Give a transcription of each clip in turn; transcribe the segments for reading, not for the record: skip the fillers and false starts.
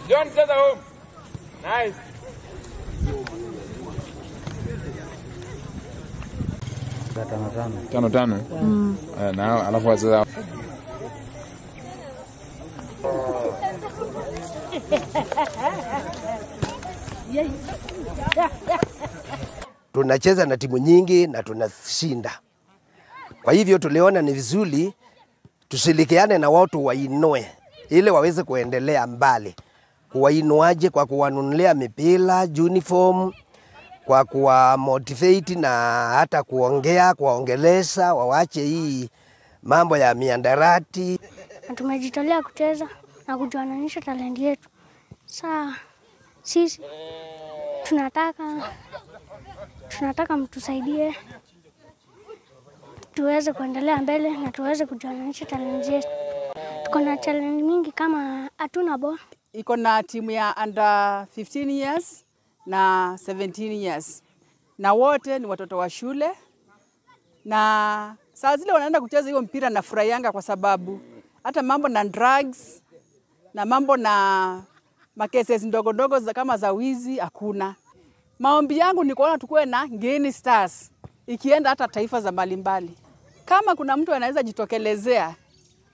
John, cheza home. Nice. Tano tano. Na alafu wacheza. Tunacheza na timu nyingi na tunashinda. Kwa hivyo tuliona ni vizuri tushirikiane na watu wainue ili waweze kuendelea mbali. Kuwainuaje? Kwa kuwanunulia mipira, uniform, kwa kuwa motivate na hata kuongea, kuwaongelesha wawache hii mambo ya miandarati. Na tumejitolea kucheza na kujionyesha talenti yetu. Sasa sisi tunataka mtusaidie tuweze kuendelea mbele na tuweze kujionyesha talenti yetu. Tuko na challenge mingi kama hatuna ball. Iko na timu ya under 15 years na 17 years. Na wote ni watoto wa shule. Na saa zile wanaenda kucheza hiyo mpira na furahianga kwa sababu hata mambo na drugs na mambo na makeses ndogo ndogo za kama za wizi hakuna. Maombi yangu ni kuona tukue na Ngeni Stars ikienda hata taifa za mbalimbali. Kama kuna mtu anaweza jitokelezea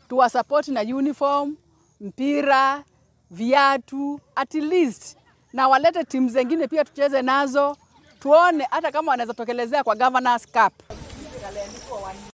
tuwasupport na uniform, mpira, viatu, at least na walete timu zingine pia tucheze nazo, tuone hata kama wanaweza tokelezea kwa Governors Cup.